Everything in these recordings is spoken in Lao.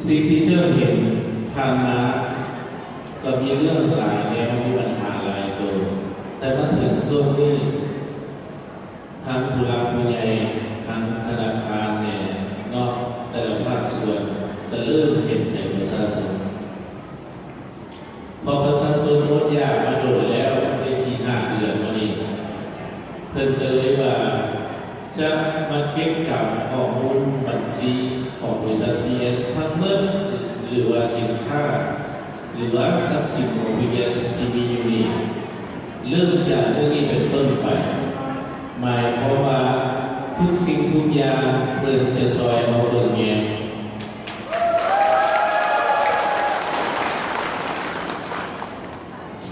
ສິ່ງທີ່ເຈົ້າເຫັນຜ່ານມາກໍມີເລື່ອງຫຼາຍແນວ, ມີບັນຫາຫຼາຍໂຕ, ແຕ່ມາເຖິງຊ່ວງນີ້ ທັງຜູ້ຫຼັກຜູ້ໃຫຍ່, ທັງທະນາຄານແດ່ເນາະ, ແຕ່ລະພາກສ່ວນກໍເລີ່ມເຫັນໃຈປະຊາຊົນ. ເພາະປະຊາຊົນອົດຢາກມາດົນແລ້ວ, ໄດ້ສີ່ຫ້າເດືອນມານີ້, ເພິ່ນກໍເລີຍວ່າຈະມາເກັບກຳຂໍ້ມູນບັນຊີຂອງບໍລິສັດ ພີເອສ ທັງໝົດ ຫຼືວ່າສິນຄ້າ ຫຼືວ່າຊັບສິນຂອງ ພີເອສ ທີ່ມີຢູ່ນີ້. ເລີ່ມຈາກມື້ນີ້ເປັນຕົ້ນໄປ, ໝາຍຄວາມວ່າທຸກສິ່ງທຸກຢ່າງເພິ່ນຈະຊ່ອຍເຮົາເບິ່ງແຍງ.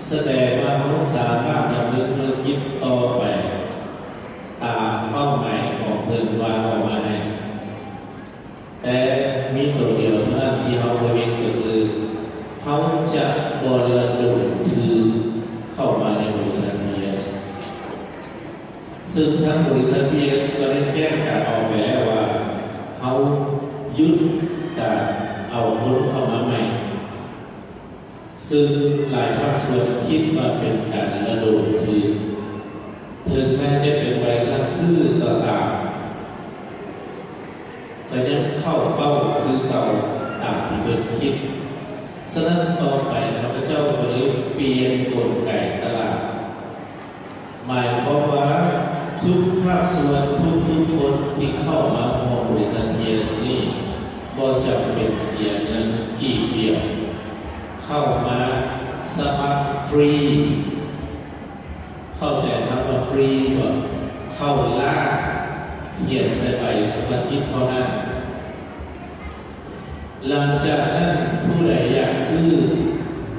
ສະແດງວ່າເຮົາສາມາດດຳເນີນທຸລະກິດຕໍ່ໄປຕາມເປົ້າໝາຍຂອງເພິ່ນວາງອອກມາໃຫ້. ແຕ່ມີໂຕດຽວເທົ່ານັ້ນທີ່ເຮົາບໍ່ເຮັດ ກໍຄືເຮົາຈະບໍ່ລະດົມທຶນເຂົ້າມາໃນບໍລິສັດ ພີເອສ. ຊຶ່ງທາງບໍລິສັດ ພີເອສ ກໍໄດ້ແຈ້ງການອອກໄປແລ້ວວ່າ ເຮົາຢຸດການເອົາຄົນເຂົ້າມາໃໝ່, ຊຶ່ງຫຼາຍພາກສ່ວນຄິດວ່າເປັນການລະດົມທຶນ, ເຖິງແມ້ຈະເປັນໃບສັ່ງຊື້ກໍຕາມ, ກໍຍັງເຂົ້າເປົ້າຄືເກົ່າຕາມທີ່ເພິ່ນຄິດ. ສະນັ້ນ ຕໍ່ໄປຂ້າພະເຈົ້າກໍເລີຍປ່ຽນກົນໄກຕະຫຼາດ. ໝາຍຄວາມວ່າທຸກພາກສ່ວນ, ທຸກໆຄົນທີ່ເຂົ້າມາຮ່ວມບໍລິສັດ ພີເອສ ນີ້ ບໍ່ຈຳເປັນເສຍເງິນກີບດຽວ, ເຂົ້າມາສະໝັກຟຣີ. ເຂົ້າໃຈຄຳວ່າຟຣີບໍ່? ເຂົ້າລ້າ, ຂຽນແຕ່ໃບສະມາຊິກເທົ່ານັ້ນ. ຫຼັງຈາກນັ້ນ ຜູ້ໃດຢາກຊື້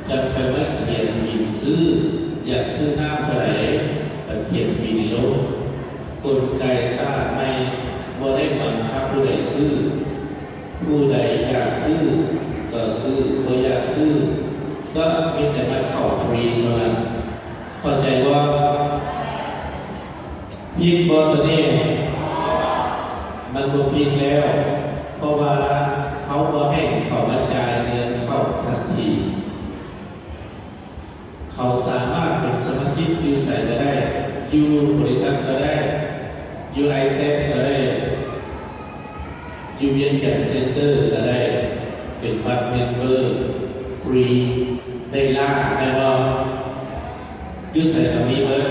ຈະຄ່ອຍມາຂຽນບິນຊື້, ຢາກຊື້ນ້ຳເທົ່າໃດ ກໍຂຽນບິນລົງ. ກົນໄກຕະຫຼາດໃໝ່ບໍ່ໄດ້ບັງຄັບຜູ້ໃດຊື້, ຜູ້ໃດຢາກຊື້ກໍຊື້, ບໍ່ຢາກຊື້ກໍມີແຕ່ມາເຂົ້າຟຣີເທົ່ານັ້ນ. ເຂົ້າໃຈບໍ່? ຜິດບໍ່ໂຕນີ້? ມັນບໍ່ຜິດແລ້ວ, ເພາະວ່າເຮົາບໍ່ໃຫ້ເຂົາມາຈ່າຍເງິນເຂົ້າທັນທີ. ເຂົາສາມາດເປັນສະມາຊິກຢູ່ໃສກໍໄດ້, ຢູ່ບໍລິສັດກໍໄດ້, ຢູ່ໄອແຕັກກໍໄດ້, ຢູ່ວຽງຈັນເຊັນເຕີກໍໄດ້, ເປັນບັດເມັມເບີຟຣີໄດ້ລ້ານ ແມ່ນບໍ່? ຢູ່ໃສກໍມີເບິດ.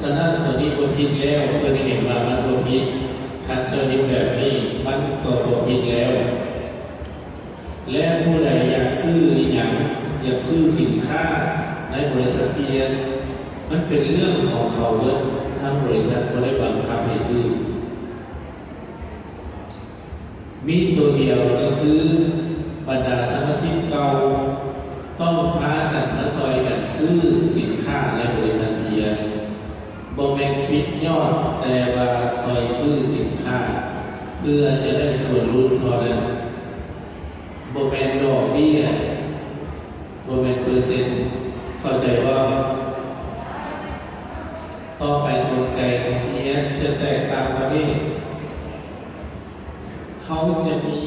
ສະນັ້ນ ໂຕນີ້ບໍ່ຜິດແລ້ວ, ເພິ່ນເຫັນວ່າມັນບໍ່ຜິດ. ຄັນເຈົ້າເຮັດແບບນີ້ ມັນກໍບໍ່ຜິດແລ້ວ. ແລະ ຜູ້ໃດຢາກຊື້ອີ່ຫຍັງ, ຢາກຊື້ສິນຄ້າໃນບໍລິສັດ ພີເອສ ມັນເປັນເລື່ອງຂອງເຂົາເບິດ, ທາງບໍລິສັດບໍ່ໄດ້ບັງຄັບໃຫ້ຊື້. ມີໂຕດຽວກໍຄື ບັນດາສະມາຊິກເກົ່າຕ້ອງພາກັນມາຊ່ອຍກັນຊື້ສິນຄ້າໃນບໍລິສັດ ພີເອສ. ບໍ່ແມ່ນປິດຍອດ, ແຕ່ວ່າຊ່ອຍຊື້ສິນຄ້າເພື່ອຈະໄດ້ສ່ວນຫຼຸດເທົ່ານັ້ນ. ບໍ່ແມ່ນດອກເບ້ຍ, ບໍ່ແມ່ນເປີເຊັນ. ເຂົ້າໃຈບໍ່? ຕໍ່ໄປກົນໄກຂອງ ພີເອສ ຈະແຕກຕ່າງກວ່ານີ້. ເຮົາຈະມີ